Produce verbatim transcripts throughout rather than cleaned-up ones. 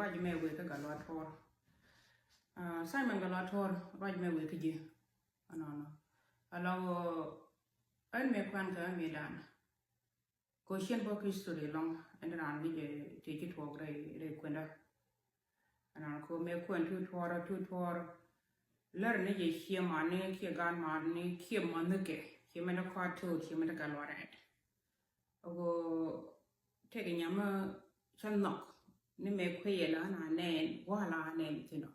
Ruac mɛ wëë kä Gatluak Tuɔr. Ah, Simon Gatluak Tuɔr, ruac mɛ wëë kä ji̱. Ɛnɔnɔ. Ala wä ɛn mëë kuan kä mëë dan. Kɛ ɣöö ciɛn bä kä history lɔŋ, ɛn raan ni jɛ tëë ci tuɔɔk rɛy, rɛy kuɛndä. Ɛnɔnɔ kɛ ɣöö mëë kuɛn Tut Tuɔr, Tut Tuɔr. Lär ni jɛ ciɛ mani, ciɛ gaan mani, ciɛ mani kɛ, ciɛ mani kɔa to̱o̱t, ciɛ mani Gatluak rɛɛt. Ɣöö tëëkɛ nyamä cä nhɔk ni mëë kuecɛ la na nɛn, wala nɛn thi̱n ɔ.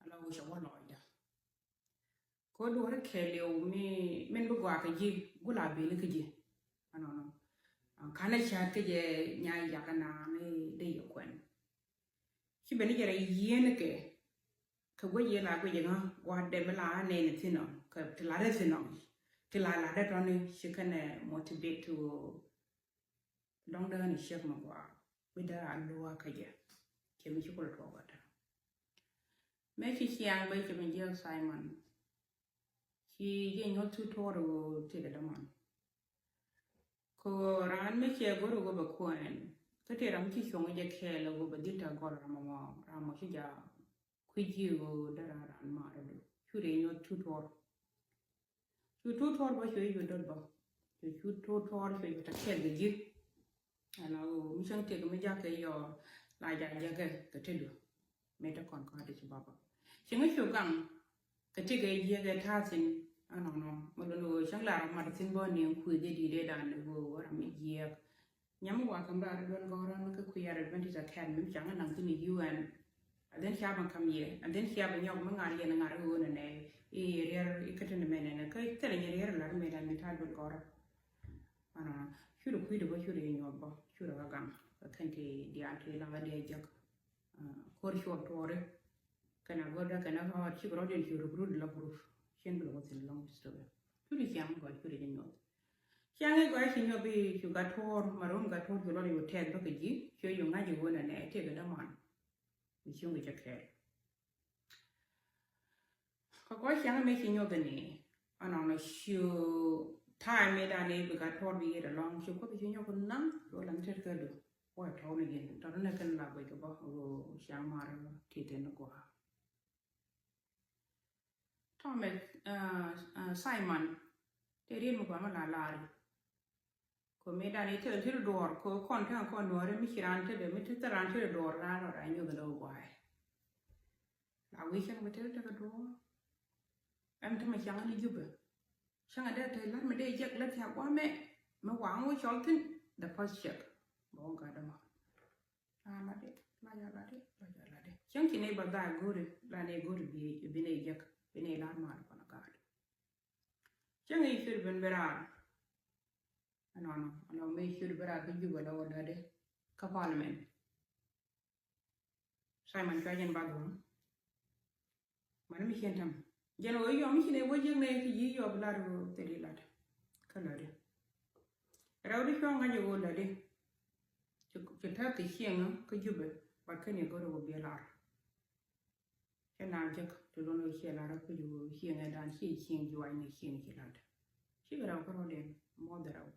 Ala wä cɛ wä lɔcdä. Kɛ ɣöö duɔ̱ɔ̱ri kɛɛliw mi, min bi gɔaa kɛ ji̱, gula bili kɛ ji̱. Ɛnɔnɔ. Kanɛ ca̱a̱t kä jɛ nyay yakä na ni dee yɛ kuɛn. Ci ben ni jɛ rɛy yieen kɛ, kɛ guec yɛ la guec ŋa, gua̱a̱r dee mi la nɛn thi̱n ɔ, kɛ ti la dee thi̱n ɔ, ti la la dee tɔni, ci kɛnɛ motivate to dɔŋ dee ni ciek mi gɔaa, bi dee a luaak kä jɛ, cɛ mi ci kulɛ tuɔɔk ɛ tɛ. Mëë ci ciaŋ bä cɛ mi jiɛk Simon. Ci jiɛ nyuɔth Tut Tuɔr ɣöö tëëkɛ däman. Kɛ ɣöö raan mi ciɛ go̱r ɣöö bɛ kuɛn. Kä tëë ram mi ci cuɔ̱ŋ jɛ kɛɛl ɣöö bɛ dhil tɛ gɔl ram mɔ, ram mɔ ci ja kui̱ ji̱ ɣöö dee raan raan marä du. Cu rɛy nyuɔth Tut Tuɔr. Cu Tut Tuɔr bä cuɛ yut dot bä. Cu Tut Tuɔr cuɛ yut a kɛl kɛ ji̱. Ɛn a ɣöö mi cäŋ tëk mi jakä yɔ la ja jäkɛ kɛ te du. Mëë te kɔn kɔn te ci baba. Cäŋ cu gaŋ kɛ tëk ɛ jiäk ɛ ta̱a̱ thi̱n. Ɛnɔnɔ. Mɛ lun ɣöö cäŋ la rɔ mat thi̱n bä ni kui̱ dee di dee dan ɣöö wä ram mi jiäk. Nyam mi wakä mi raar duel gɔ̱rä mi kä kui̱ ar Adventist Academy mi caŋ naŋ thi̱n i̱ U N. And then ca bä kam yɛ, and then ca bä nyɔk mi ŋa̱r yɛn ŋa̱r i̱ ɣöö nɛ nɛ i̱ riɛr i̱ kä ti ni mɛ nɛ nɛ kä thilɛ nyɛ riɛr lar mi dan mi ta̱a̱ duel gɔ̱rä. Ɛnɔnɔ. Curɛ kui̱dɛ bä, curɛ i̱ nyuɔth bä, curɛ kä gaŋ kä kɛn ti diaal ti laŋä dee jek. Ko̱r cuɔp tuɔɔri. Kɛn a go̱rda kɛn a ɣɔɔt cikɛ rɔ̱diɛn cu ruk rut la group. Cien bi lɛ wä thi̱n lɔŋ story. Curɛ ciaŋ gɔl curɛ jɛ nyuɔth. Ciaŋ i̱ gɔaa ci nyuɔth bi cu Gatluak Tuɔr, ma rom Gatluak Tuɔr cu lɔt i̱ wä tɛth bä kɛ ji̱, cu i̱ cu ŋa̱c i̱ wä nɛ nɛ tëëkɛ däman. Mi cuŋ kɛ cɛ kɛɛl. Kä kɔc ciaŋ mëë ci nyuɔth ni, ɛnɔnɔ cu time mi dan i̱ bi Gatluak Tuɔr bi yet ɛlɔŋ, cu Kuoth ci nyuɔth naŋ, cu lam tet kä du. Wä tɔ̱ ni ji̱n, tɔ̱ ni kɛn la guic kɛ bä, ɣöö ciaŋ mar ti thin ni gɔaa. Thomas, ah, ah, Simon, te riet mi gɔaa mi la lar. Kɛ mi dan i̱ te, te duɔɔr, kɛ kɔn te kɔn nuɔɔri mi ci ran te de, mi te, te ran te duɔɔr, ran rɔ ran nyuɔth ni wä gɔaa. La wi̱i̱ cäŋ mi te te duɔɔr. Ɛn te mi cäŋ ni Jubɛ. Cäŋ a dee te lar mi dee jek lät ca guamɛ. Mi waŋ wä cɔl thi̱n, the first check. Bä wä gat däma. La latdɛ, la ja latdɛ, la ja latdɛ. Cäŋ ci neighbor dha go̱ri, la nɛ go̱ri bi, bi nɛ jek, bi nɛ lar mal kɔn a gaat. Cäŋ i̱ cur ben ben raar. Ɛnɔnɔ, ɛnɔ mëë cur ben raar kä Jubɛ la wä latdɛ. Kä parliament. Simon cua jɛn bath wä. Mani mi cien tɛm. Jɛn ɣöö yɔm mi ci nɛ wä jiäk nɛ ci yi̱ yɔp lar ɣöö thil i̱ lat. Kä lätdi. Rɛwdi cua ŋa̱c ɣöö lätdi. Ci, ci ta̱th ti cieŋä kä Jubɛ, but kä ni go̱r ɣöö biɛ lar. Cɛ na jek ti lon ɣöö ciɛ lar kä Jubɛ cieŋɛ dan ci cieŋ juac ni cieŋ ci lat. Cikɛ rɛw kä rɔ̱diɛn mɔth rɛw.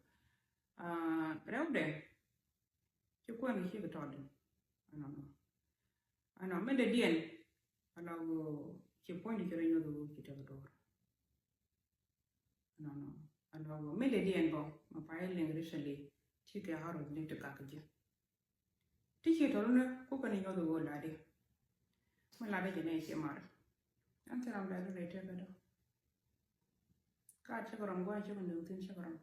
Ah, rɛwdɛ. Ci kuɛn kɛ cikɛ tɔt. Ɛnɔnɔ. Ɛnɔ, min dee diɛn. Ala ɣöö ci puɔ̱ny di ci rɔ nyuɔth ɣöö ci tekɛ duɔ̱ɔ̱r. Ɛnɔnɔ. Ala ɣöö min dee diɛn bɔ, ma pay liŋ recently, cikɛ harus ni ti gak ji̱. Ti ci tɔt ni, ku kɛn nyuɔth ɣöö latdi. Mi latdi jɛ nɛ ci mar. Ɛn thil ram latdi rɛy tekɛ dɔ. Ka cikɛ rɔm gua̱a̱c cikɛ nööŋ thi̱n cikɛ rɔm.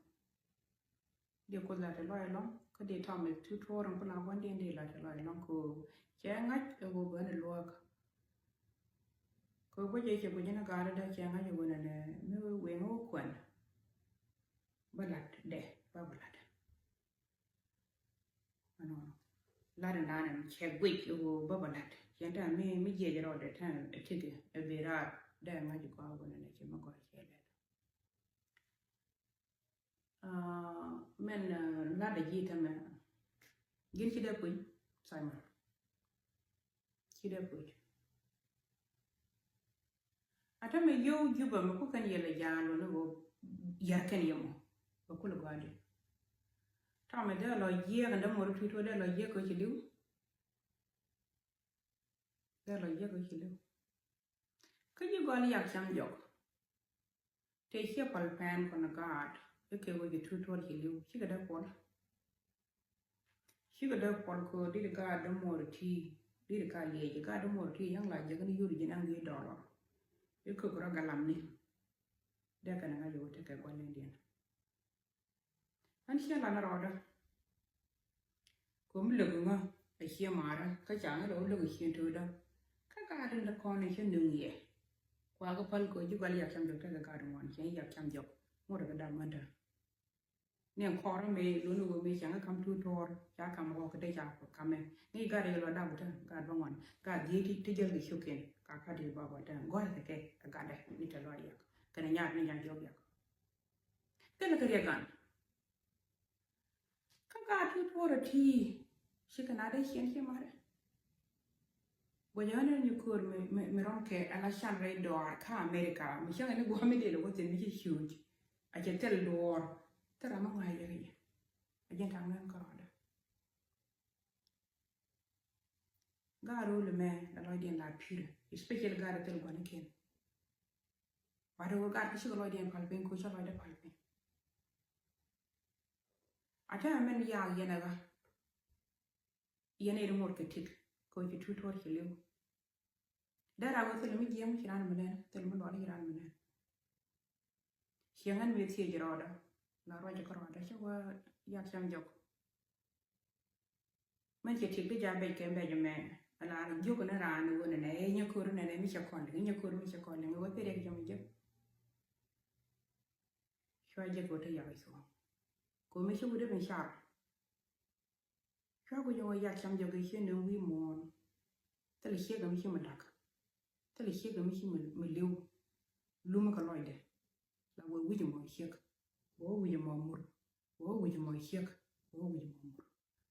Di Kuoth la te lɔc ɛlɔ̱ŋ, kä di Thomas Tut Tuɔr in ku la gua̱n di, di la te lɔc ɛlɔ̱ŋ kɛ ɣöö cɛ ŋa̱c ɛ ɣöö bä ni luäk. Kɛ ɣöö guic ɛ cɛ guic ni gaat dee cɛ ŋa̱c ɛ ɣöö nɛnɛ mi wëë ŋä wä kuɛn. Bä lat dɛ, bä bä lat. Ɛnɔ. Lat in da̱a̱n in cɛ guic ɛ ɣöö bä bä lat. Cɛ ta̱a̱ mi, mi jiɛc rɔɔdɛ ta̱a̱ ɛ tikɛ ɛ bi raar dee ŋa̱c ɛ gɔaa ɣöö nɛnɛ cɛ mi gɔaa cɛ lɛl. Ah, mɛn, ah, latdɛ ji̱ tämɛ. Ji̱n ci dee puc, Simon. Ci dee puc. A tämɛ yio̱w Jubɛ mɛ ku kɛn yɛl ɛ ja̱a̱n luni ɣöö yɛr kɛn yɛ mɔ. Bɛ kulɛ gɔaa di. Tɔmɛ dee lɔ jiɛk ɛn dee mɔ ri tui̱t wä dee lɔ jiɛk kɛ ci li̱w. Thilɛ jiäk ɛ ci li̱w. Kä ji̱ gɔl yak cam jɔk. Tëë ciɛ pal pɛn kɔn gaat i̱ kɛ wec i̱ tuut tuɔl ci li̱w, cikɛ dee puɔl. Cikɛ dee puɔl kɛ ɣöö dit gaat dee muɔɔr ti, dit ka liɛc gaat dee muɔɔr ti, yaŋ la jek ni yur ji̱ naŋ di dɔlɔ. I̱ kök rɔ galam ni. Dee kɛn ŋa̱c i̱ wä tekɛ gua̱l ni diɛn. Ɣän ciɛ lan rɔɔdä. Kɛ mi lök ŋä a ciɛ maarä kä ca ŋä lɛ wä lök a ciɛ to̱o̱dä. Kä gaat in dee kɔn in cä nöŋ yɛ. Kuakä päl kɛ ji̱ gɔl yak cam jɔk tekɛ gaat ŋuan cɛ yak cam jɔk. Ŋot kɛ dam mäntä. Ni ɛn kɔrä mëë luni wä mëë ca ŋä kam tuut tuɔɔr ca kam ɣɔk kɛ dee ca kamɛ. Ni gaat in lɔ dap wä tɛ gaat bä ŋuan. Gaat dhiec ti jäl kɛ cio̱k kɛn ka kat in bä bä tɛ gɔ̱a̱r kɛ kɛ kɛ gat dɛ ni tɛ lɔ yak. Kɛnɛ nyaat ni nyaat jɔk yak. Thilɛ kɛ riɛk gan. Kä gaat ti tuɔɔr a ti cikɛ na dee ciɛn ci marɛ. Guɔ jɛ ɣän ni ko̱r mi, mi, mi rɔm kɛ ala can rɛy dɔaar kä America mi cäŋɛ ni guɔ mi dee lɛ wä thin mi ci ciööc. A cɛ thil duɔɔr thil ram mi ŋa̱c yɛ kɛ jɛ. A jɛn ta̱a̱ ŋäŋ kärɔɔdä. Gaat ro̱o̱l mɛ la lɔcdiɛn la pi̱rɛ, especially gaat thil gua̱nikiɛn. Bat wä gaat kä cikɛ lɔcdiɛn pal piny ko cä lɔcdɛ pal piny. A tɛmɛ mɛn yak yɛn ɛ ɣä. Yɛn ɛ ri ŋot kɛ tik kɛ ci tuut tuɔr ci li̱w. Dee rak wä thil mi jiɛm ci ran mi nɛn, thil mi luɔt ci ran mi nɛn. Ciɛ ŋän mi thiec rɔɔdä la ruac kä rɔɔdä cä wä yak cam jɔk. Mɛn cɛ tik di ja bec kɛ bec mɛ ala jiök ni raan wä nɛnɛ ɛ nyɛ ko̱r nɛnɛ mi cɛ kɔn liŋ, nyɛ ko̱r mi cɛ kɔn liŋ wä thil riɛk jɔm jɛ. Cua jɛ kɛ wä te yak cuɔ. Ko̱ mi cä wut di mi car. Cua ku jɔŋ yak cam jɔk i̱ ciɛ nöŋ wi̱i̱ muɔ̱ɔ̱n. Thilɛ ciek mi ci mi dak. Thilɛ ciek mi ci mi, mi li̱w. Lum kɛ lɔcdɛ. La wee wi̱c mɔ ciek. Wee wi̱c mɔ mur. Wee wi̱c mɔ ciek. Wee wi̱c mɔ mur.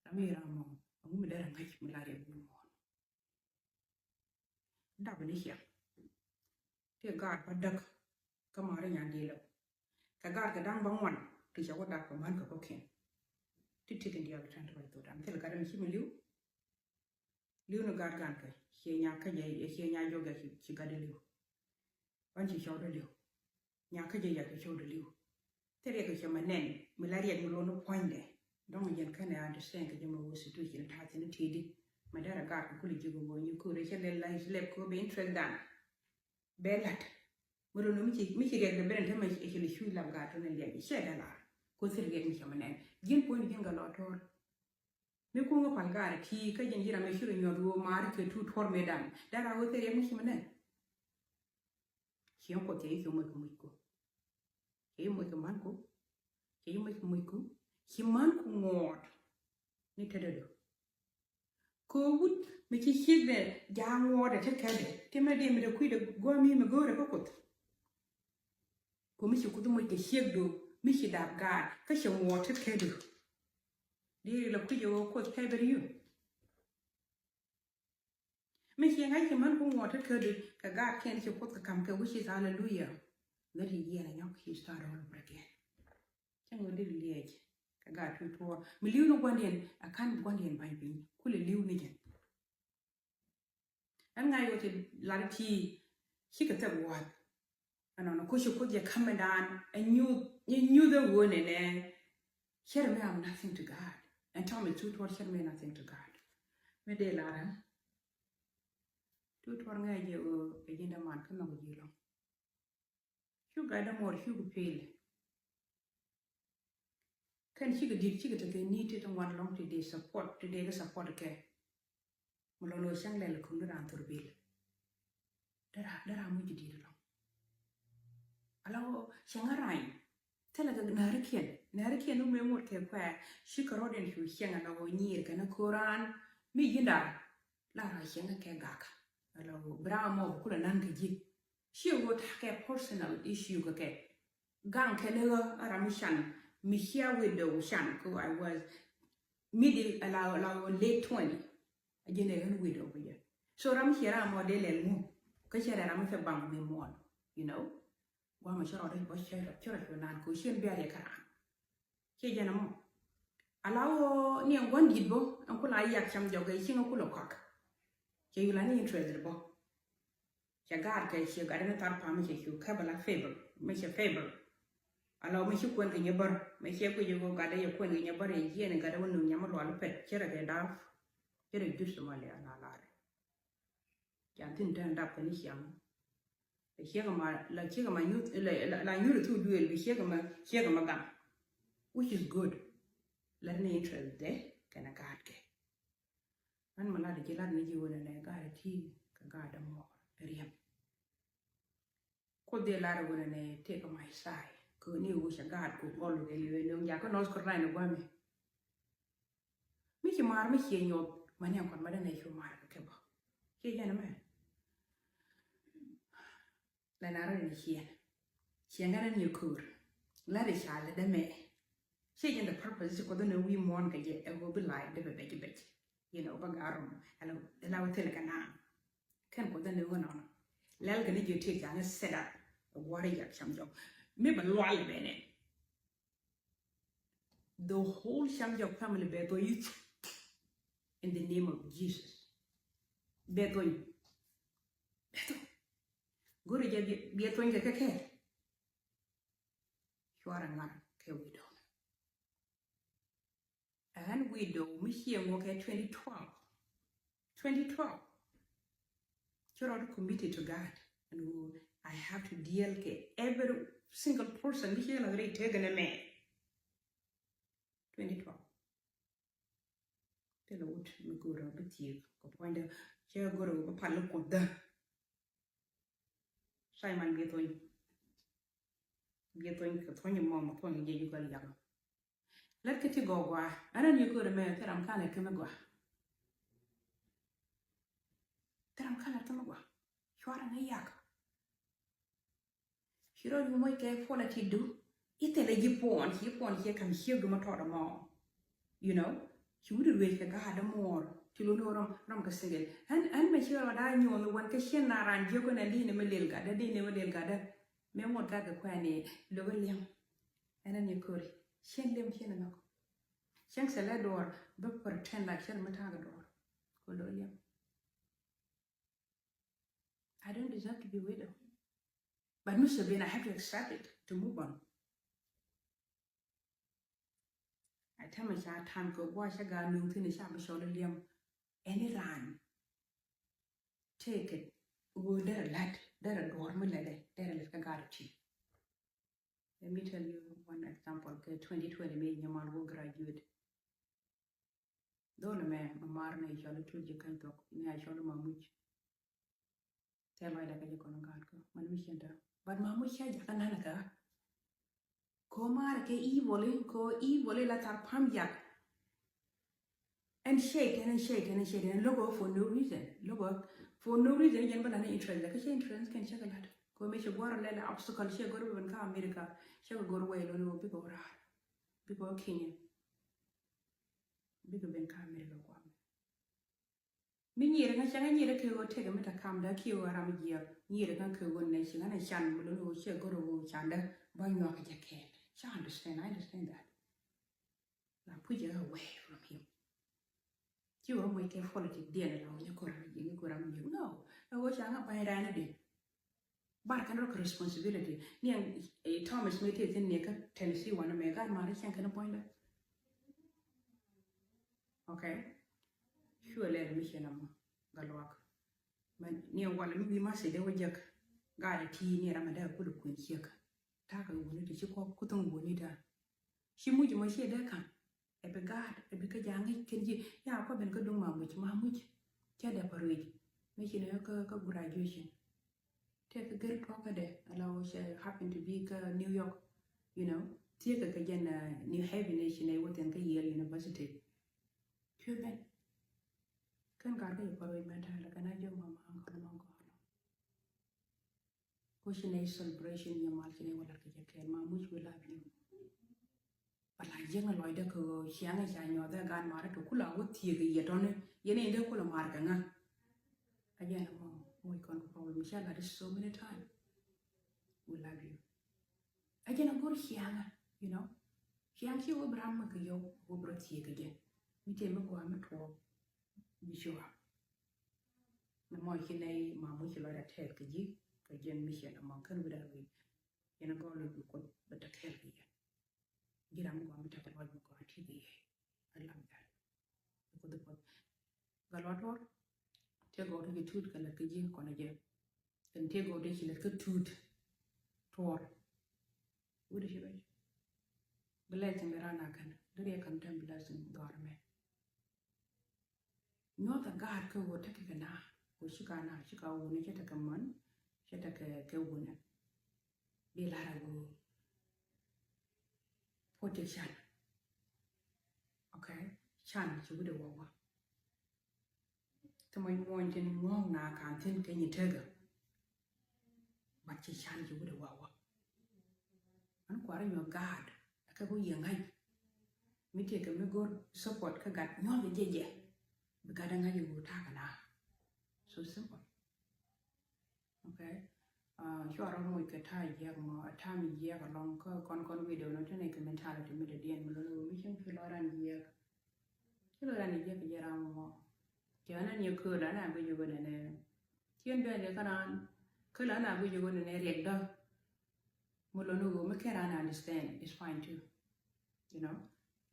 Ram i̱ ram mɔ. Aŋu mi derɛ ŋa̱c mi la riɛk wi̱i̱ muɔ̱ɔ̱n. Dap ni ciɛ. Ti gaat bä däk kä maari nyan di lɛ. Kɛ gaat kɛ da̱ŋ bä ŋuan ti cɛ wä dap kɛ män kɛ kɔkiɛn. Ti ti kɛ diaal tɛn ti ruac thok dan thil gat mi ci mi li̱w. Li̱w ni gaat gan kɛ ciɛ nya kä jɛ ciɛ nya jɔk jɛ ci gat di li̱w. Ɣän ci cɔw di li̱w. Nya kä jɛ yak kɛ cɔw di li̱w. Thil riɛk kɛ cɛ mɛ nɛn mi la riɛk mi luɔn ni puɔ̱nydɛ. Dɔ̱ŋ jɛn kɛnɛ understand kɛ jɛ mɛ wä situation ta̱a̱ thi̱n ti̱i̱di. Mɛ derɛ gaat kɛ kuli ji̱ kɛ wä nyi ko̱ri cɛ lɛl la is lɛp kɛ wä bɛ interest dan. Bɛ lat. Mɛ run mi ci, mi ci riɛk dɛ ben te mɛ ci li cu lap gaat tɔn in liɛk cɛ dɛ lar. Ko thil riɛk mi cɛ mɛ nɛn ji̱n puɔ̱ny ji̱n kɛ lɔ tɔr. Mi kuŋ pal gaat ti kä ji̱n ji̱ ram mɛ ci ri nyuɔth wä mar kɛ tu tɔr mɛ dan dara wä thil riɛk mi ci mɛ nɛn. Ci yɛn kuɔth cɛ yi ci moc kɛ moc ku. Cɛ yi moc kɛ man ku. Cɛ yi moc kɛ moc ku. Ci man ku ŋuɔɔt ni te dee do. Kɛ wut mi ci ciek dɛ ja̱a̱ŋ ŋuɔɔdɛ te kɛdɛ ti mɛ diɛ mi dɛ kui̱dɛ gua̱a̱mi mi go̱o̱rɛ kä kuoth. Kɛ mi ci kuoth moc kɛ ciek do mi ci dap gaat kä cɛ ŋuɔɔd te kɛdɛ. Di la kui̱dɛ wä kuoth pɛbɛr yun. Mi ci ŋa̱c kɛ män ku ŋuɔɔd te kɛdɛ kɛ gaat kɛn ci kuoth kɛ kam kɛ which is hallelujah. Ŋäri yiɛn a nyɔk ci start all over again. Cä ŋot di liɛc kɛ gaat tuc tuɔɔr mi li̱w ni gua̱ndiɛn a ka̱n gua̱ndiɛn ba̱ny piny kulɛ li̱w ni jɛn. Ɛn ŋa̱c wä ti lar ti cikɛ thɛp gua̱a̱th. Ɛnɔnɔ kuc ci kuoth jɛ ka̱mɛ daan ɛ nyuth ɛ nyuth ɛ wä nɛnɛ. Cɛr mi am nothing to God. Ɛn tɔm ɛ tuc tuɔɔr cɛr mi nothing to God. Mi dee lar ɛ tuc tuɔɔr ŋa̱c jɛ ɣöö ɛ ji̱n däman kä nhɔk ji̱ lɔ̱ŋ. Cu gat dämuɔɔr cukɛ pil. Kɛn cikɛ di̱t cikɛ tekɛ ni ti ti ŋuan lɔŋ ti dee support ti dee kɛ support kɛ. Mi lɔn ɣöö cäŋ lɛl kum ni raan thor bil. Dee raa dee raa muc ti di̱t lɔŋ. Ala ɣöö cäŋ a rany. Thilɛ kɛ näärikiɛn näärikiɛn wä mëë ŋot kɛ kuɛ cikɛ rɔɔd in cu cieŋ ala ɣöö nyiir kɛn a ko̱ran mi ji̱n da̱a̱. La raa cieŋ kɛ gak ala ɣöö bi raa mɔ bi kulɛ nan kɛ ji̱. Ciɛ ɣöö ta̱kɛ personal issue kɛ kɛ. Gaŋ kɛn ɣä a ram mi can mi cia widow can kɛ I was middle ala ɣöö late twenty. A jɛn ɛ ɣän widow kɛ jɛ. So ram mi ciɛ ram mɔ dee lɛl ŋu kä cɛ dee ram mi cɛ baŋ mi muɔn. You know. Guamɛ cɛ rɔɔdɛ bä cɛ rɔ cɛ rɔ cɛ naan kɛ ɣöö cien bia riɛ kä ram. Ciɛ jɛn ɛmɔ. Ala ɣöö ni ɛn gua̱n di̱t bä ɛn kula yak cam jɔk ɛ cieŋ ɛ kula kɔak. Cɛ you la ni interest bɔ. Cɛ gaat kɛ ciɛ gat ni thar pam cɛ cu kɛ bɛ la favor mi cɛ favor. Ala mi ci kuɛn kɛ nyɛ bär mi cɛ kui̱ jɛ gat dee yɛ kuɛn kɛ nyɛ bär yɛ jiɛn gat dee wä nuŋ nyɛ mi lual pɛt cɛ rɛ kɛ daap. Cɛ rɛ jut Somalia la la rɛ. Ca thin tɛn dap kɛ ni ciaŋ. Ciek ma la ciek ma nyuth la la nyuth thu duel bi ciek ma ciek ma gam. Which is good. Lat ni interest de kɛn a gaat kɛ. An ma lat ji̱ lat ni ji̱ wunɛ nɛ gaat ti kɛ gaat mɔ riɛm. Kuoth dee lar wunɛ nɛ take my side kɛ ni wucɛ gaat ku gɔl kɛ liwe ni jakä North Carolina guami. Mi ci maar mi ciɛ nyuɔth ma ni kɔn ma dɛn ɛ cu maar kɛ kɛ bä. Ciɛ jɛn mɛ. La na rɔ ni ciɛ ciɛ ŋa ni ko̱r. La ri ca lɛ dɛ mɛ. Ciɛ jɛn the purpose ci kuoth ni wi muɔn kɛ jɛ ɛ go bi life dɛ bɛ bɛc bɛc. You know ba garum. Ala ala wä thil kɛ na. Kɛn kuoth ni wä nɔnɔ. Lɛl kɛ ni jɛ ti jaŋ set up. Wari yak cam jɔk. Mi ba lual bɛ nɛ. The whole Chang Jok family bɛ thony. In the name of Jesus. Bɛ thony. Bɛ thony. Gori jɛ bɛ thony kɛ kɛ kɛ. Cuara ŋar kɛ widow. Ɛn widow mi ciɛ ŋɔ kɛ twenty twelve. Twenty twelve. Ci rɔɔd committed to God. And I have to deal kɛ every single person mi ciɛ la rɛy tëëk ni mɛ. Twenty twelve. Thilɛ wut mi go̱o̱rä bi thiek kɛ puɔ̱nydä cɛ go̱o̱rä bi pal kuoth dä. Simon biɛ thony. Biɛ thony kɛ thony mɔm thony jɛ jukal yak. Lät kä ti gɔɔ gɔaa. Ɛn ɛn yɛ köör ɛmɛ thil ram kan lät kä mi gɔaa. Thil ram kan lät kä mi gɔaa. Cuarɛ ŋä yak. Ci rɔ yumɔ kɛ puɔlɛ ti du. Ithilɛ ji̱ puɔn ci puɔn ci kam ciek du ma tɔt mɔ. You know. Ci wut ruec kɛ gaa dä muɔr ci luni rɔm rɔm kɛ single. Ɛn ɛn mɛ ci rɔ da nyuɔn wan kɛ cien na ran jiek kɛ nɛ di ni mɛ lel gat dä di ni mɛ lel gat dä. Mɛ ŋuɔt gat kɛ kuɛn ni lo̱k liɛm. Ɛn ɛn ni köri cien liɛm cien ɛnɔk. Cieŋ sɛ lɛ duɔr bä pretend like cien mɛ ta̱a̱ kɛ duɔr. Kɛ lo̱k liɛm. I don't deserve to be widow. But Mister Bean, I have to accept it to move on. I tell my child time kɛ gua̱a̱ cä gaa nuŋ thi̱n ca bi cɔl liɛm. Any raan. Take it. Ɣöö derɛ la̱t derɛ duɔ̱ɔ̱r mi lɛlɛ derɛ lɛt kä gaat ti. Let me tell you one example. Kɛ twenty twenty mi nyamal wä graduate. Dhol mɛ ma mar ni cɔl i tuc i kany thok ni a cɔl i Mamuc. Tɛl rɔy da kɛ jɛ kɔn gaat kä man mi cien da. But Mamuc ca jakä nan kä. Ko mar kɛ evil i ko evil i la thar pam jak. And shake and shake and shake and look for no reason. Look for no reason. Jɛn bä la ni interest la kä cɛ interest kɛn cɛ kɛ lat. Ko mi cɛ guar lɛ la obstacle cɛ gor bä ben ka America. Cɛ kɛ gor wɛ lo ni wä bikɛ wä raar. Bikɛ wä Kenya. Bikɛ ben ka America guam. Mi nyiri ŋa cɛ ŋa nyiri kɛ wä tɛkɛ mi ta kam da kiɛ wä ram jiɛ. Nyiri ŋa kɛ wä nɛ ci ŋa nɛ can mi lo ni wä cɛ gor wä can da ba nyuak jɛ kɛ. Ca understand, I understand that. La push her away from him. Ci wä mɔc kɛ politic diɛn la wä nyɛ kora mi jiŋ kora mi jiŋ. No. Ɛ wä ca ŋa pany rani di. Bar kɛn rɔ kɛ responsibility. Ni ɛn Thomas mi ti thin ni kä Tennessee wan mɛ gat mari cɛn kɛn puɔ̱nydɛ. Okay. Sure lɛ mi cɛ na mɔ ga luak. Ni ɛn wal mi wi ma sɛ de wä jek. Gat ti ni ram da kul kun ciek. Ta̱a̱ kɛ wuni ti ci kɔ kuthum wuni ta. Ci muc mɔ ci dee ka̱n. Ɛ bi gaat ɛ bi kä ja̱a̱ŋ ŋic kɛn ji̱ ya kɔ ben kä duŋ Mamuc, Mamuc. Cɛ dee pa ruec mi ci ni kä kä graduation. Tëë kä gër tuɔkä dee ala wä cɛ happen to be kä New York. You know, thiee kɛ kɛ jɛn New Haven ni ci ni wä thiɛn kä Yale University. Cuɛ ben kɛn gaat kä yɛ pa ruec mɛ ta̱a̱ lɛ kɛn a jɔk mama ankɔl mɔ gɔɔlɔ. Ko ci nɛ celebration yɛ mal ci nɛ wä lat kɛ jɛ kɛɛl Mamuc, we love you. Bala jiäŋ a lɔcdä kɛ ɣöö ciaŋ ca nyuɔth ɛ gan marä to kula wä thiek yɛ tɔni yɛn in dee kula mar kɛ ŋa. A jɛn a mɔ muc kɔn kɛ pɔwɛ mi ca lat so many time. We love you. A jɛn a go̱r ciaŋä, you know. Ciaŋ ci wä bi ram mi kɛ yɔw wä bi rɔ thiek kɛ jɛ. Mi tëë mi gɔaa mi tuɔɔk bi cuaak. mɔ ci nɛy ma mu ci lɔcda tɛth kɛ ji̱ kɛ jiɛn mi ciɛn amɔ kɛn wi̱dan wi̱i̱. Yɛn a gɔl i̱ bi Kuoth bɛ te kɛɛl kɛ yɛn. Ji̱ ram mi gɔaa mi tekɛ lɔc mi gɔaa ti kɛ yɛ. I love that. Bi Kuoth i̱ puɔth. Gat luaak tuɔɔr. Tëë gɔw ti ci tuut kɛ lät kä ji̱ kɔn a jɛ. Kɛn tëë gɔw ti ci lät kä tuut tuɔɔr. Wut i̱ ci rɛc. Blessing ran a kɛn deri a kɛn tɛm blessing dhɔr mɛ. Nyuɔth a gaat kä ɣöö tekɛ kɛ na kɛ cika na cika wuni cɛ tekɛ män cɛ tekɛ kɛ wuni. Di lar a ɣöö protection. Okay. Can ci wut i̱ wawa. Thimɔ muɔny tin muɔ̱ɔ̱ŋ na kan thin kɛ nyi tegä. But ci can ci wut i̱ wawa. An kuarɛ nyuɔth gaat a kɛ ku yɛ ŋa̱c. Mi tëëkɛ mi go̱r support kä gat nyuɔth jɛ jɛ. Bi gat a ŋa̱c i̱ wut ta̱a̱ kɛ na. So simple. Okay. Cua rɔ moc kɛ ta̱a̱ jiɛk mɔ a ta̱a̱ mi jiɛk alɔŋ kä kɔn kɔn wi̱i̱dɛ wä nɔ tɛnɛ kɛ mentality mi dɛ diɛn mi lon i̱ wä mi cieŋ ci lɔ ran jiɛk. Ci lɔ ran jiɛk kɛ jɛ ram mɔ. Cɛ ɣän an yɛ kööl an a guic i̱ wä nɛnɛ. Cien bɛn yɛ kä ran kööl an a guic i̱ wä nɛnɛ riɛkdä. Mi lon i̱ wä mi kɛn ran understand is fine too. You know.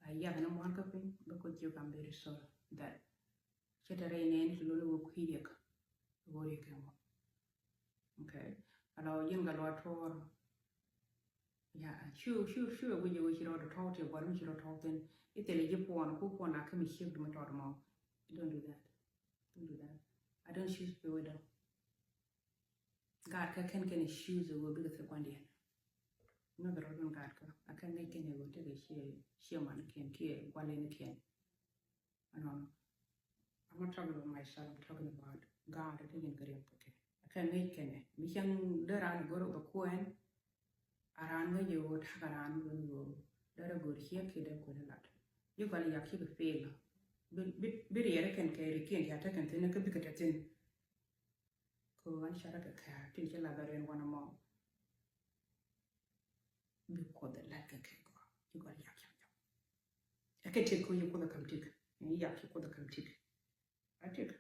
A yɛth ni mua̱r kä piny bä Kuoth jiök I'm very sorry that. Cɛ te rɛy nɛɛni ti lon i̱ wä kui̱ riɛk. Wä riɛk kɛ mɔ. Okay. Ala wä ji̱n gat luaak tuɔɔr. Ya, cu cu cu ɛ wi̱c ɛ wä ci rɔɔd tɔ̱ ti gua̱r mi ci rɔɔd tɔ̱ thin. I̱ thilɛ ji̱ puɔn ku puɔn a kä mi ciek di mi tɔt mɔ. Don't do that. Don't do that. I don't choose to be with them. Gaat kä kɛn kɛn ɛ choose ɛ wä bikɛ thil gua̱ndiɛn. Nɔth rɔɔd min gaat kä a kɛn ŋäc kɛn ɛ wä tekɛ ciɛ ciɛ man kiɛn kiɛ gua̱liɛn kiɛn. Ɛnɔnɔ. I'm not talking about myself, I'm talking about God. Ɛ ti jɛn kɛ riɛm kɛ kɛ a kɛ ŋäc kɛnɛ mi cäŋ dee raan go̱r bɛ kuɛn. A raan ŋäc i̱ ɣöö ta̱kɛ raan mi ɣöö dee rɛ go̱r ciek kiɛ dee kuɛn ilat. Ji̱ gɔl i̱ yak cikɛ fail. Bi bi bi riɛɛr kɛn kɛ rikiɛn ti a tekɛn thi̱n kä bikɛ te thi̱n. Kɛ ɣän cä rɛ kɛ kɛ̈ɛ̈k tin ci lath a rɛn wanɛ mɔ. Bi Kuoth ɛ la̱t kɛ kɛ gɔaa ci gɔaa yak cam cam. Ɛ kɛ tëk kä yi Kuoth ɛ ka̱m tëk. Ɛn yak ci Kuoth ɛ ka̱m tëk. A tëk.